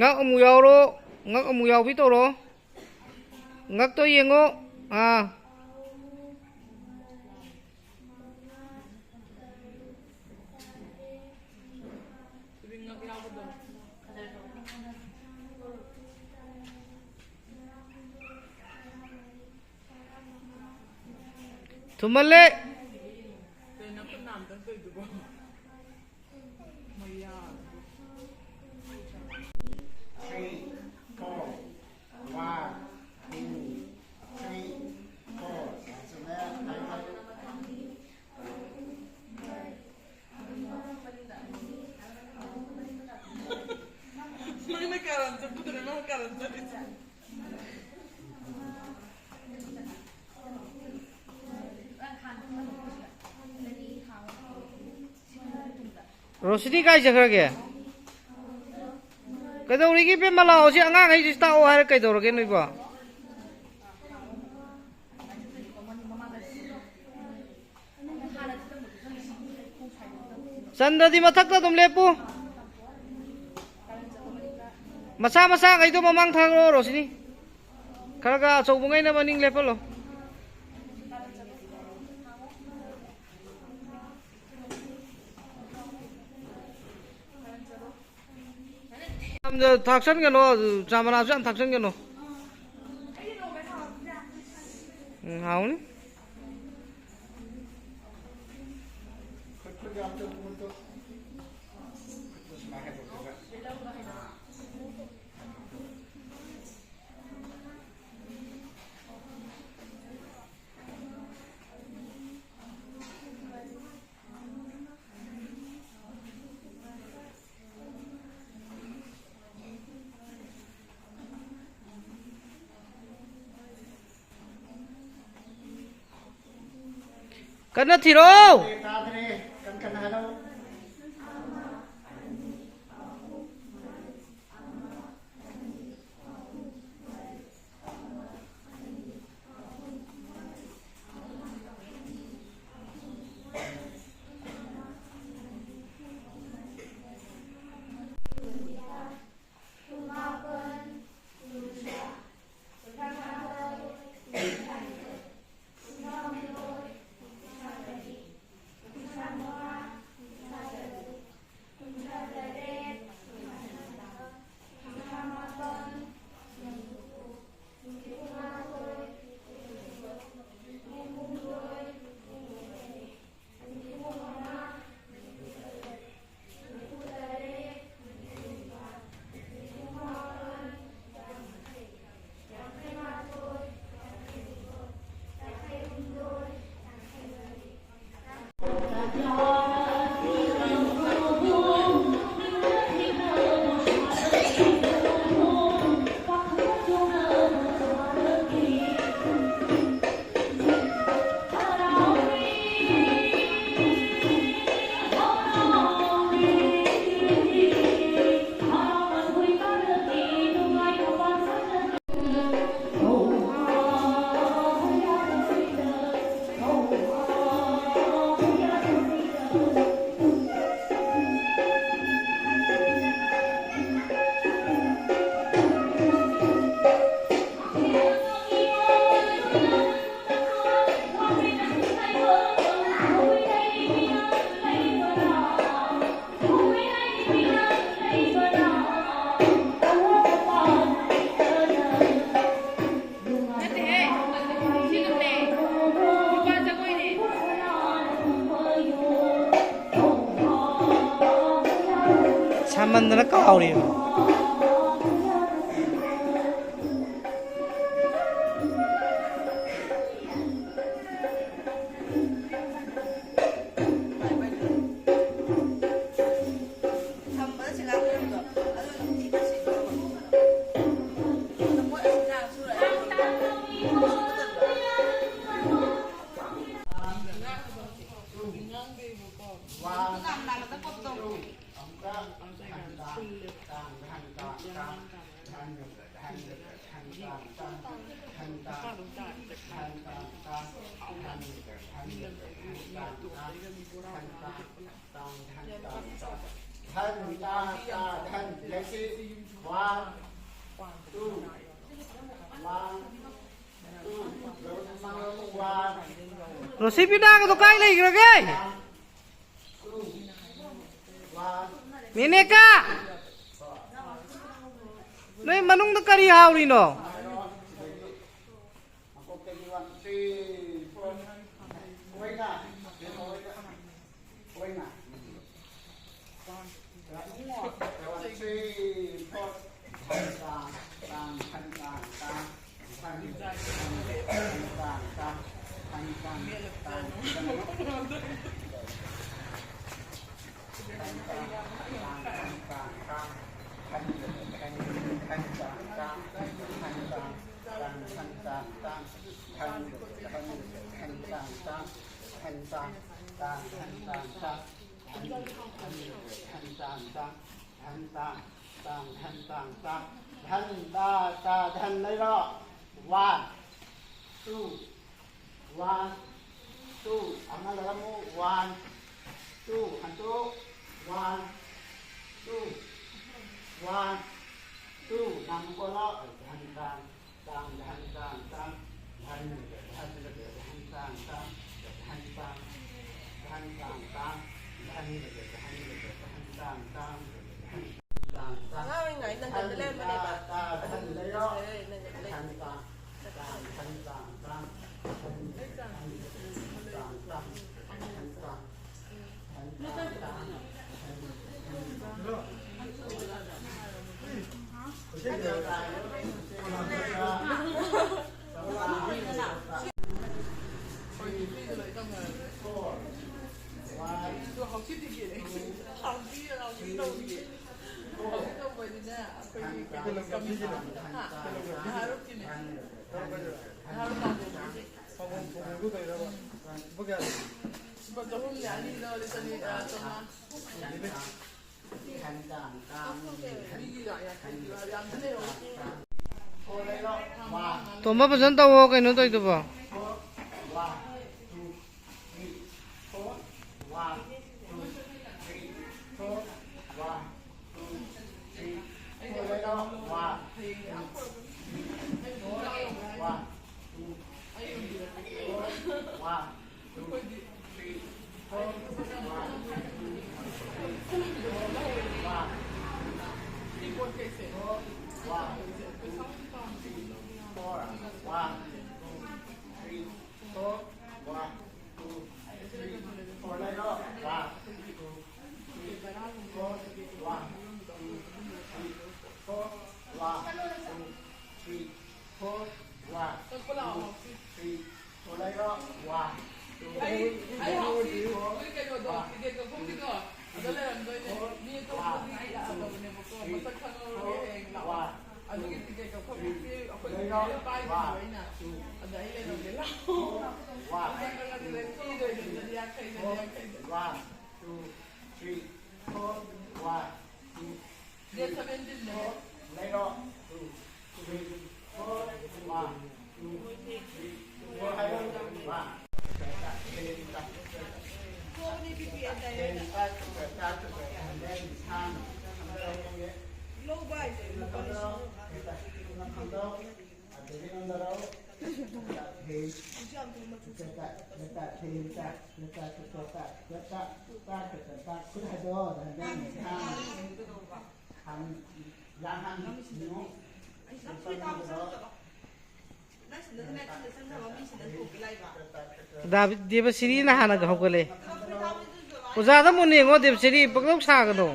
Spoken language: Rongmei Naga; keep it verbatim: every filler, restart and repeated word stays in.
Ngak amu yau ro, ngak amu yau bi to ro. Ngak to yeng o. Ah. Thumale. Three, four. One, two, three, four. Nang na karan sa, putu na nang karan sa. Rosidi kai zakhra ke. Kaidaw rigi pe malau si angang hei si ta o hai kaidaw rage nui ba. Chandra di mathak ta tum lepu. Masa masa kai tu mamang thang ro ro sini. Khara ka chou bungai na maning lepa lo. Am da thaksan kano, chamana chan thaksan kano. Hau ni. Kana thiro. Saman na kau ri. Dhan, ta, ta, dhan. Let's see. One, two. One, two. One. Rosipina ka tu kai lei kra ge. Two. One. Nene ka. Nui manung ta kari hau ri no. Dhan, ta, ta, dhan lei ro. One, two. One, two. Ang na la mu. One, two. Han tu. One, two. One, two. Nang ko la. Dhan, ta. Tang, dhan, tang, tang. Dhan, dhan, dhan, dhan, tang, tang. Dhan, tang, dhan, tang, tang. Dhan, dhan, dhan, dhan, tang, tang. Dhan, tang, tang. Ngai, nang kan le, mane ba. Ta, ta, dhan le yo. Dhan, tang, tang, dhan, tang, tang. Dhan, tang, tang, dhan, tang. Toma bazan tau ho, kainu tei tu bo. One, two, three, four, one, two, three, four, lei ro, two, three, four, one, two, three, four, one. David, Debasiri na hana ka hou ka le. Oja ta mu ni ngo Debasiri, pakdok sa ka do.